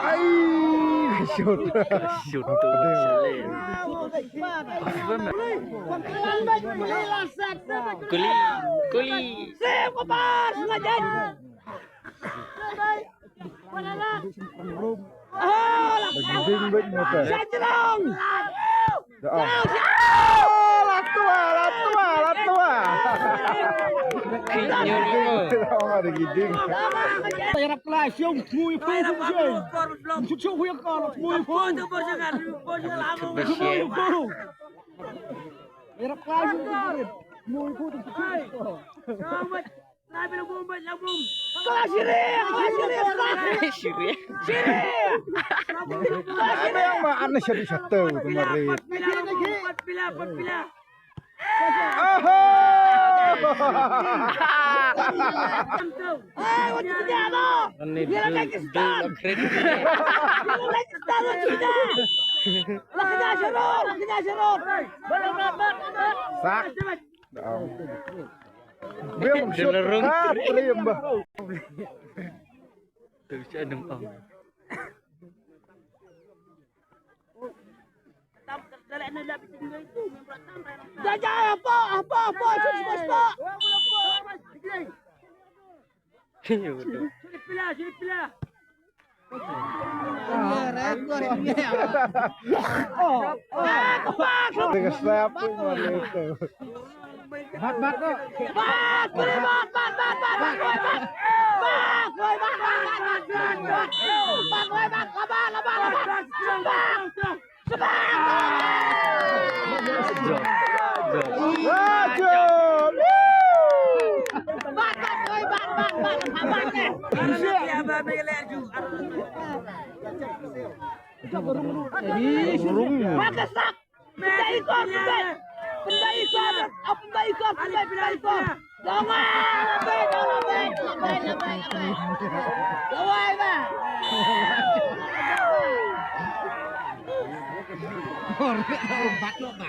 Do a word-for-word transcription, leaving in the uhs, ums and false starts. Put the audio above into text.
Ai, shoot. Shoot tu. Kuli, kuli. Ding bit motor. Oh, la tua, la tua, la tua. Kinyol mo. Oh, ada giding. Yarap klai siung tmui pung sung sung. Sung sung huya kor tmui pung. Tmui pung. Yarap klai siung tmui pung. Sireh, sireh, sireh. Sireh. Apa yang ma ana shadu shatu tu marit. Oho. Ani dul dul kredit. Sak. Bim, shoot. Ka prim bah. Tu siya nung ong. Jaja, apa, apa, apa, apa, apa. Sini pila, sini pila. Rung. Pynda ikor, pynda. Pynda ikor, pynda ikor, pynda ikor. Lawai, lawai, lawai, lawai. Lawai, ba. Bat lo, bat.